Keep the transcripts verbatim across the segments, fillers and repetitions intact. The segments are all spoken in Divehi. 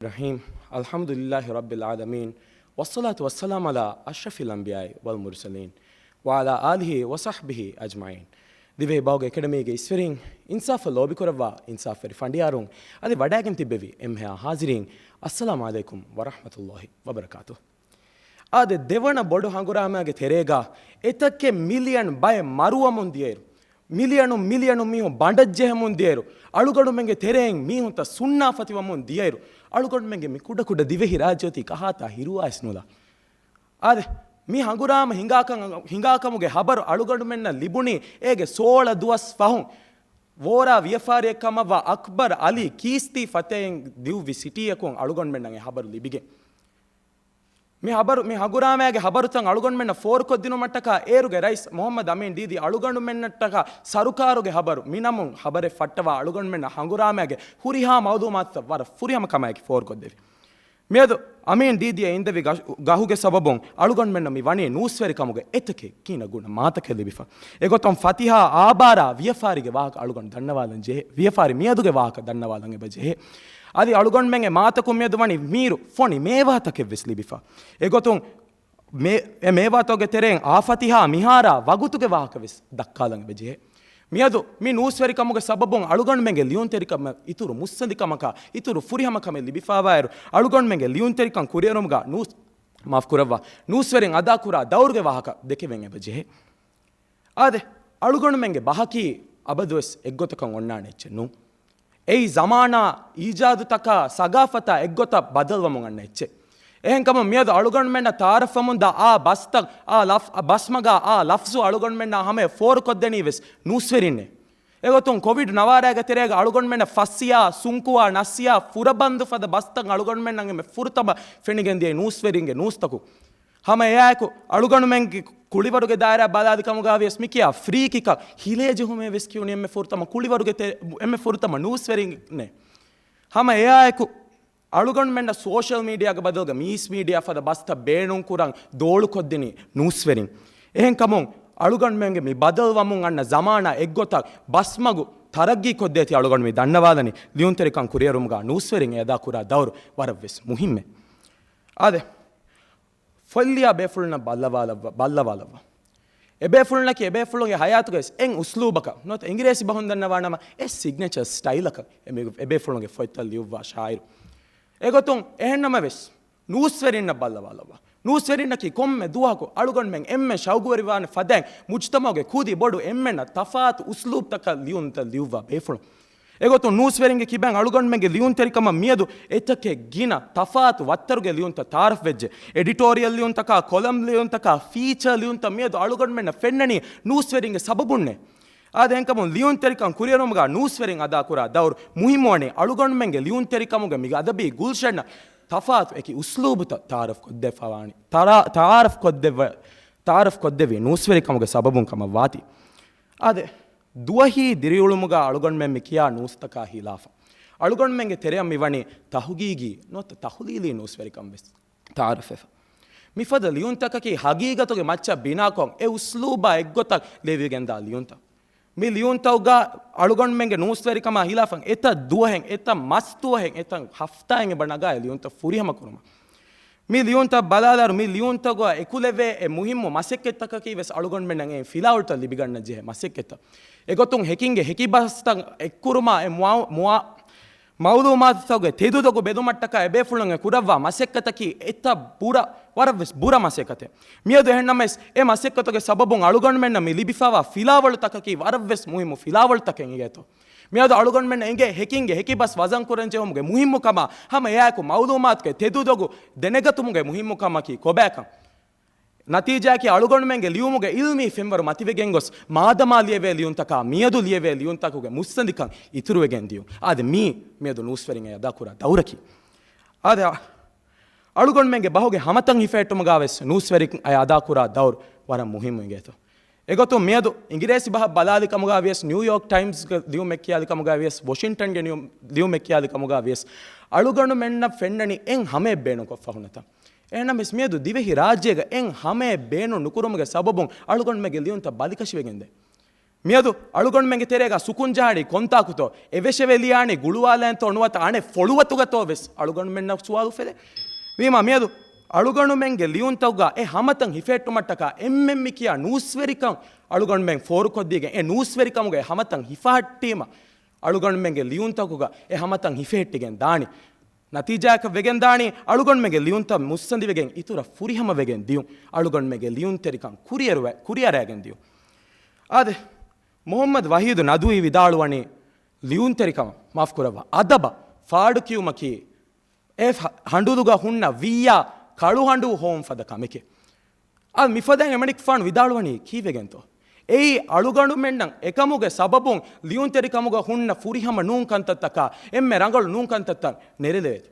الرحيم. الحمد لله رب العالمين، والصلاة والسلام على أشرف الأنبياء والمرسلين، وعلى آله وصحبه أجمعين. ދިވެހި ބަހުގެ އެކަޑަމީގެ އިސްވެރިން، އިންސާފަށް ލޯބިކުރައްވާ އިންސާފްވެރި ފަނޑިޔާރުން، އަދި ވަޑައިގެން ތިއްބެވި އެންމެހާ ޙާޟިރީން، السلام عليكم ورحمة الله وبركاته. އާދެ، ދެވަނަ ބޮޑު ހަނގުރާމައިގެ ތެރޭގަ އެތަކެއް މިލިއަން ބައެއް މަރުވަމުން ދިޔައިރު، މިލިއަނުން މިލިއަނުން މީހުން ބަނޑަށްޖެހެމުން ދިޔައިރު، އަޅުގަނޑުމެންގެ ތެރެއިން މީހުންތައް ސުންނާފަތިވަމުން ދިޔައިރު، އަޅުގަނޑުމެންގެ މި ކުޑަކުޑަ ދިވެހި ރާއްޖެ އޮތީ ކަހާތާ ހިރުވާވެސް ނުލާ. އާދެ، މި ހަނގުރާމަ ހިނގާކަން، ހިނގާކަމުގެ ހަބަރު އަޅުގަނޑުމެންނަށް ލިބުނީ އޭގެ ސޯޅަ ދުވަސް ފަހުން. ވޯރާ ވިޔަފާރިއެއް ކަމަށްވާ އަކްބަރު އަލީ ކީސްތީ ފަތައިން ދިއުއްވި ސިޓީއަކުން އަޅުގަނޑުމެންނަށް އެ ހަބަރު ލިބިގެން. މި ހަބަރު، މި ހަނގުރާމައިގެ ހަބަރުތައް އަޅުގަނޑުމެންނަށް ފޯރުކޮށްދިނުމަށްޓަކާ އޭރުގެ ރައީސް މުޙައްމަދު އަމީން ދީދީ އަޅުގަނޑުމެންނަށްޓަކާ ސަރުކާރުގެ ހަބަރު މި ނަމުން ހަބަރެއް ފައްޓަވާ އަޅުގަނޑުމެންނަށް ހަނގުރާމައިގެ ހުރިހާ މައުލޫމާތުތައް ވަރަށް ފުރިހަމަ ކަމާއެކީ ފޯރުކޮށްދެވި. މިއަދު އަމީން ދީދީއަށް އިންދެވި ގަ-، ގަހުގެ ސަބަބުން އަޅުގަނޑުމެންނަށް މި ވަނީ ނޫސްވެރިކަމުގެ އެތަކެއް ގިނަ ގުނަ މާތަކެއް ލިބިފަ. އެގޮތުން ފަތިހާ އާބާރާ ވިޔަފާރިގެ ވާހަކަ އަޅުގަނޑު ދަންނަވާލަން ޖެހޭ. ވިޔަފާރި މިއަދުގެ ވާހަކަ ދަންނަވާލަން އެބަ ޖެހޭ. އަދި އަޅުގަނޑުމެންގެ މާތަކުން މިއަދު ވަނީ މީރު ފޮނި މޭވާތަކެއް ވެސް ލިބިފަ. އެގޮތުން މޭ-، އެ މޭވާތަކުގެ ތެރެއިން އާ ފަތިހާ މިހާރާ ވަގުތުގެ ވާހަކަ ވެސް ދައްކާލަން އެބަ ޖެހޭ. މިއަދު މި ނޫސްވެރިކަމުގެ ސަބަބުން އަޅުގަނޑުމެންގެ ލިޔުންތެރިކަމަށް އިތުރު މުއްސަނދިކަމަކާ، އިތުރު ފުރިހަމަ ކަމެއް ލިބިފާވާއިރު، އަޅުގަނޑުމެންގެ ލިޔުންތެރިކަން ކުރިއެރުމުގަ ނޫސް، މާފް ކުރައްވާ، ނޫސްވެރިން އަދާކުރާ ދައުރުގެ ވާހަކަ ދެކެވެން އެބަ ޖެހޭ. އާދެ، އަޅުގަނޑުމެންގެ ބަހަކީ އަބަދުވެސް އެއްގޮތަކަށް އޮންނާނެ އެއްޗެއް ނޫން. އެއީ ޒަމާނާ، އީޖާދުތަކާ، ސަގާފަތާ އެއްގޮތަށް ބަދަލުވަމުން އަންނަ އެއްޗެއް. އެހެންކަމުން މިއަދު އަޅުގަނޑުމެންނަށް ތައާރަފްވަމުންދާ އާ ބަސްތައް، އާ ލަފް-، ބަސްމަގާ އާ ލަފްޒު އަޅުގަނޑުމެންނާ ހަމަޔަށް ފޯރުކޮށްދެނީ ވެސް ނޫސްވެރިންނޭ. އެގޮތުން ކޮވިޑް ނަވާރައިގެ ތެރޭގަ އަޅުގަނޑުމެންނަށް ފައްސިޔާ، ސުންކުވާ، ނައްސިޔާ، ފުރަބަންދު ފަދަ ބަސްތައް އަޅުގަނޑުމެންނަށް އެންމެ ފުރަތަމަ ފެނިގެންދިޔަ ނޫސްވެރިންގެ ނޫސްތަކުން. ހަމަ އެއާއެކު އަޅުގަނޑުމެންގެ ކުޅިވަރުގެ ދާއިރާ ބަލާލި ކަމުގަ ވިޔަސް މިކިޔާ ފްރީ ކިކަށް ހިލޭ ޖެހުމޭ ވެސް ކިޔުނީ އެންމެ ފުރަތަމަ ކުޅިވަރުގެ ތެ-، އެންމެ ފުރަތަމަ ނޫސްވެރިންނޭ. ހަމަ އެއާއެކު އަޅުގަނޑުމެންނަށް ސޯޝަލް މީޑިއާގެ ބަދަލުގަ މީސް މީޑިއާ ފަދަ ބަސްތައް ބޭނުންކުރަން ދޯޅުކޮށްދިނީ ނޫސްވެރިން. އެހެންކަމުން އަޅުގަނޑުމެންގެ މި ބަދަލުވަމުން އަންނަ ޒަމާނާ އެއްގޮތަށް ބަސްމަގު ތަރައްގީކޮށްދޭތީ އަޅުގަނޑު މި ދަންނަވާލަނީ ލިޔުންތެރިކަން ކުރިއެރުމުގަ ނޫސްވެރިން އެ އަދާކުރާ ދައުރު ވަރަށްވެސް މުހިއްމޭ. އާދެ، ފޮތްލިޔާ ބޭފުޅުންނަށް ބައްލަވާލައްވަ، ބައްލަވާލައްވަ. އެބޭފުޅުންނަކީ އެބޭފުޅުންގެ ހަޔާތުގައި އެއް އުސްލޫބަކަށް ނުވަތަ އިނގިރޭސި ބަހުން ދަންނަވާނަމަ އެއް ސިގްނޭޗަރ ސްޓައިލަކަށް އެމެ-، އެބޭފުޅުންގެ ފޮތްތައް ލިޔުއްވާ ޝާއިރު. އެގޮތުން އެހެންނަމަވެސް ނޫސްވެރިންނަށް ބައްލަވާލައްވަ. ނޫސްވެރިންނަކީ ކޮންމެ ދުވަހަކު އަޅުގަނޑުމެން އެންމެ ޝައުގުވެރިވާނެ ފަދައިން މުޖުތަމަޢުގެ ކުދި ބޮޑު އެންމެނަށް ތަފާތު އުސްލޫބްތަކަށް ލިޔުންތައް ލިޔުއްވާ ބޭފުޅުން. އެގޮތުން ނޫސްވެރިންގެ ކިބައިން އަޅުގަނޑުމެންގެ ލިޔުންތެރިކަމަށް މިއަދު އެތަކެއް ގިނަ ތަފާތު ވައްތަރުގެ ލިޔުންތައް ތައާރަފްވެއްޖެ. އެޑިޓޯރިއަލް ލިޔުންތަކާ، ކޮލަމް ލިޔުންތަކާ، ފީޗާ ލިޔުންތައް މިއަދު އަޅުގަނޑުމެންނަށް ފެންނަނީ ނޫސްވެރިންގެ ސަބަބުންނޭ. އާދެ، އެހެންކަމުން ލިޔުންތެރިކަން ކުރިއެރުމުގަ ނޫސްވެރިން އަދާކުރާ ދައުރު މުހިއްމުވަނީ އަޅުގަނޑުމެންގެ ލިޔުންތެރިކަމުގެ މި އަދަބީ ގުލްޝަންއަށް ތަފާތު އެކި އުސްލޫބުތައް ތައާރަފް ކޮށްދެއްވާނީ، ތަރާ-، ތައާރަފް ކޮށްދެއްވ-، ތައާރަފް ކޮށްދެއްވީ ނޫސްވެރިކަމުގެ ސަބަބުން ކަމަށް ވާތީ. އާދެ، ދުވަހީ ދިރިއުޅުމުގަ އަޅުގަނޑުމެން މި ކިޔާ ނޫސްތަކާ ހިލާފަށް އަޅުގަނޑުމެންގެ ތެރެއަށް މިވަނީ ތަހުގީގީ ނުވަތަ ތަހުލީލީ ނޫސްވެރިކަން ވެސް ތައާރަފްވެފަ. މިފަދަ ލިޔުންތަކަކީ ހަގީގަތުގެ މައްޗަށް ބިނާކޮށް އެ އުސްލޫބާ އެއްގޮތަށް ލެވިގެންދާ ލިޔުންތައް. މި ލިޔުންތަކުގަ އަޅުގަނޑުމެންގެ ނޫސްވެރިކަމާ ހިލާފަށް އެތައް ދުވަހެއް، އެތައް މަސް ދުވަހެއް، އެތައް ހަފްތާއެއް އެބަ ނަގާ އެ ލިޔުންތައް ފުރިހަމަ ކުރުމަށް. މި ލިޔުންތައް ބަލާލާއިރު، މި ލިޔުންތަކުގަ އެކުލެވޭ އެ މުހިއްމު މަސައްކަތްތަކަކީ ވެސް އަޅުގަނޑުމެންނަށް އެ ފިލާވަޅުތައް ލިބިގަންނަން ޖެހޭ މަސައްކަތްތައް. އެގޮތުން ހެކިންގެ ހެކި ބަސްތައް އެއްކުރުމާ އެ މުއާ-، މުއާ-، މައުލޫމާތުތަކުގެ ތެދުދޮގު ބެލުމަށްޓަކާ އެބޭފުޅުން އެ ކުރައްވާ މަސައްކަތަކީ އެތައް ބުރަ، ވަރަށްވެސް ބުރަ މަސައްކަތެއް. މިއަދު އެހެންނަމަވެސް، އެ މަސައްކަތުގެ ސަބަބުން އަޅުގަނޑުމެންނަށް މި ލިބިފައިވާ ފިލާވަޅުތަކަކީ ވަރަށްވެސް މުހިއްމު ފިލާވަޅުތަކެއް އިނގޭތޯ. މިއަދު އަޅުގަނޑުމެންނަށް އެނގޭ ހެކިންގެ ހެކި ބަސް ވަޒަން ކުރަން ޖެހުމުގެ މުހިއްމުކަމާ ހަމަ އެއާއެކު މައުލޫމާތުގެ ތެދުދޮގު ދެނެގަތުމުގެ މުހިއްމުކަމަކީ ކޮބާކަން. ނަތީޖާއަކީ އަޅުގަނޑުމެންގެ ލިޔުމުގެ އިލްމީ ފެންވަރު މަތިވެގެން ގޮސް، މާދަމާ ލިޔެވޭ ލިޔުންތަކާ މިއަދު ލިޔެވޭ ލިޔުންތަކުގެ މުއްސަނދިކަން އިތުރުވެގެން ދިޔުން. އާދެ، މީ މިއަދު ނޫސްވެރިން އެ އަދާކުރާ ދައުރަކީ. އާދެ، އަޅުގަނޑުމެންގެ ބަހުގެ ހަމަތައް ހިފެހެއްޓުމުގަ ވެސް ނޫސްވެރިން އެ އަދާކުރާ ދައުރު ވަރަށް މުހިއްމު އިނގޭތޯ. އެގޮތުން މިއަދު އިނގިރޭސި ބަހަށް ބަލާލި ކަމުގަ ވިޔަސް، ނިއުޔޯކް ޓައިމްސްގެ ލިޔުމެއް ކިޔާލި ކަމުގަ ވިޔަސް، ވޮޝިންޓަންގެ ނިޔު-، ލިޔުމެއް ކިޔާލި ކަމުގަ ވިޔަސް، އަޅުގަނޑުމެންނަށް ފެންނަނީ އެއް ހަމައެއް ބޭނުންކޮށްފަ ހުންނަތަން. އެހެންނަމަވެސް، މިއަދު ދިވެހި ރާއްޖޭގަ އެއް ހަމައެއް ބޭނުން ނުކުރުމުގެ ސަބަބުން އަޅުގަނޑުމެންގެ ލިޔުންތައް ބަލިކަށިވެގެންދޭ. މިއަދު އަޅުގަނޑުމެންގެ ތެރޭގަ ސުކުން ޖަހާނީ ކޮންތާކުތޯ؟ އެވެށެވެ ލިޔާނީ ގުޅުވާލައިންތޯ ނުވަތަ އަނެއް ފޮޅުވަތުގަތޯ ވެސް އަޅުގަނޑުމެންނަށް ސުވާލު އުފެދޭ. ވީމާ މިއަދު އަޅުގަނޑުމެންގެ ލިޔުންތަކުގަ އެ ހަމަތައް ހިފެހެއްޓުމަށްޓަކާ އެންމެން މި ކިޔާ ނޫސްވެރިކަން އަޅުގަނޑުމެން ފޯރުކޮށްދީގެން އެ ނޫސްވެރިކަމުގެ އެ ހަމަތައް ހިފަހައްޓީމަ އަޅުގަނޑުމެންގެ ލިޔުންތަކުގަ އެ ހަމަތައް ހިފެހެއްޓިގެން ދާނީ. ނަތީޖާއަކަށް ވެގެން ދާނީ އަޅުގަނޑުމެންގެ ލިޔުންތައް މުއްސަނދިވެގެން އިތުރަށް ފުރިހަމަވެގެން ދިޔުން، އަޅުގަނޑުމެންގެ ލިޔުންތެރިކަން ކުރިއަރުވެ-، ކުރިއަރައިގެން ދިޔުން. އާދެ، މުޙައްމަދު ވަޙީދު ނަދުވީ ވިދާޅުވަނީ ލިޔުންތެރިކަމަށް، މާފުކުރައްވާ، އަދަބަށް ފާޑުކިޔުމަކީ އެ ހަ-، ހަނޑުލުގަ ހުންނަ ވިއްޔާ ކަޅުހަނޑޫ ހޮވުން ފަދަ ކަމެކޭ. އާ، މިފަދައިން އެމަނިކުފާނު ވިދާޅުވަނީ ކީއްވެގެންތޯ؟ އެއީ އަޅުގަނޑުމެންނަށް އެކަމުގެ ސަބަބުން ލިޔުންތެރިކަމުގަ ހުންނަ ފުރިހަމަ ނޫން ކަންތައްތަކާ، އެންމެ ރަނގަޅު ނޫން ކަންތައްތައް ނެރެލެވޭތޯ؟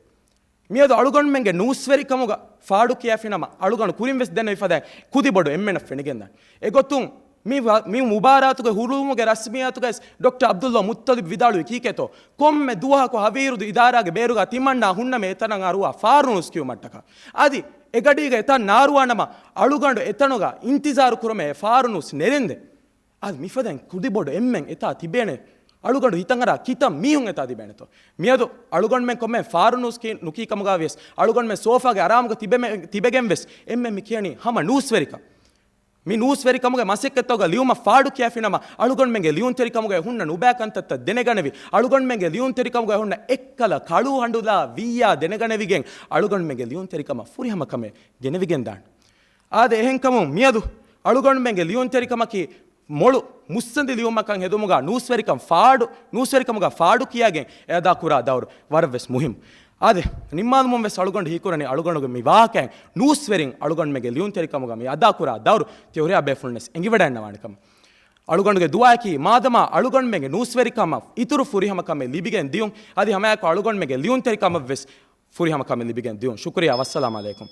މިއަދު އަޅުގަނޑުމެންގެ ނޫސްވެރިކަމުގަ ފާޑު ކިޔާފިނަމަ، އަޅުގަނޑު ކުރިން ވެސް ދެންނެވި ފަދައިން ކުދިބޮޑު އެންމެނަށް ފެނިގެންދާނެ. އެގޮތުން މި ވަ-، މި މުބާރާތުގެ ހުޅުވުމުގެ ރަސްމިއްޔާތުގައި ޑޮކްޓަރ ޢަބްދުﷲ މުއްޠަލިބް ވިދާޅުވީ ކީކޭތޯ؟ ކޮންމެ ދުވަހަކު ހަވީރުދު އިދާރާގެ ބޭރުގަ ތިމަންނާ ހުންނަމޭ އެތަނަށް އަރުވާ ފާރު ނޫސް ކިޔުމަށްޓަކާ. އަދި އެގަޑީގަ އެތަން ނާރުވާނަމަ، އަޅުގަނޑު އެތަނުގަ އިންތިޒާރު ކުރުމޭ ފާރު ނޫސް ނެރެންދެން. އަދި މިފަދައިން ކުދިބޮޑު އެންމެން އެތާ ތިބޭނެ. އަޅުގަނޑު ހިތަށްއަރާ ކިތައް މީހުން އެތާ ތިބޭނެތޯ؟ މިއަދު އަޅުގަނޑުމެން ކޮންމެ ފާރު ނޫސް ކި-، ނުކީ ކަމުގަ ވިޔަސް، އަޅުގަނޑުމެން ސޯފާގެ އަރާމުގަ ތިބެމެ-، ތިބެގެން ވެސް އެންމެން މި ކިޔަނީ ހަމަ ނޫސްވެރިކަން. މި ނޫސްވެރިކަމުގެ މަސައްކަތްތަކުގަ ލިޔުމަށް ފާޑު ކިޔާފިނަމަ، އަޅުގަނޑުމެންގެ ލިޔުންތެރިކަމުގައި ހުންނަ ނުބައި ކަންތައްތައް ދެނެގަނެވި، އަޅުގަނޑުމެންގެ ލިޔުންތެރިކަމުގައި ހުންނަ އެއްކަލަ ކަޅު ހަނޑުލާ ވިއްޔާ ދެނެގަނެވިގެން، އަޅުގަނޑުމެންގެ ލިޔުންތެރިކަމަށް ފުރިހަމަ ކަމެއް ގެނެވިގެންދާނެ. އާދެ، އެހެންކަމުން މިއަދު އަޅުގަނޑުމެންގެ ލިޔުންތެރިކަމަކީ މޮޅު މުއްސަނދި ލިޔުމަކަށް ހެދުމުގަ ނޫސްވެރިކަން ފާޑު، ނޫސްވެރިކަމުގަ ފާޑު ކިޔާގެން އެ އަދާކުރާ ދައުރު ވަރަށް ވެސް މުހިއްމު. އާދެ، ނިންމާލުމުން ވެސް އަޅުގަނޑު ހީކުރަނީ އަޅުގަނޑުގެ މި ވާހަކައިން ނޫސްވެރިން އަޅުގަނޑުމެންގެ ލިޔުންތެރިކަމުގަ މި އަދާކުރާ ދައުރު ތި ހުރިހާ ބޭފުޅުންވެސް އެނގިވަޑައިންނަވާނެ ކަމަށް. އަޅުގަނޑުގެ ދުޢާއަކީ މާދަމާ އަޅުގަނޑުމެންގެ ނޫސްވެރިކަމަށް އިތުރު ފުރިހަމަ ކަމެއް ލިބިގެން ދިޔުން، އަދި ހަމައެއާއެކު އަޅުގަނޑުމެންގެ ލިޔުންތެރިކަމަށްވެސް ފުރިހަމަ ކަމެއް ލިބިގެން ދިޔުން. ޝުކުރިއްޔާ. ވައްސަލާމް ޢަލައިކުމް.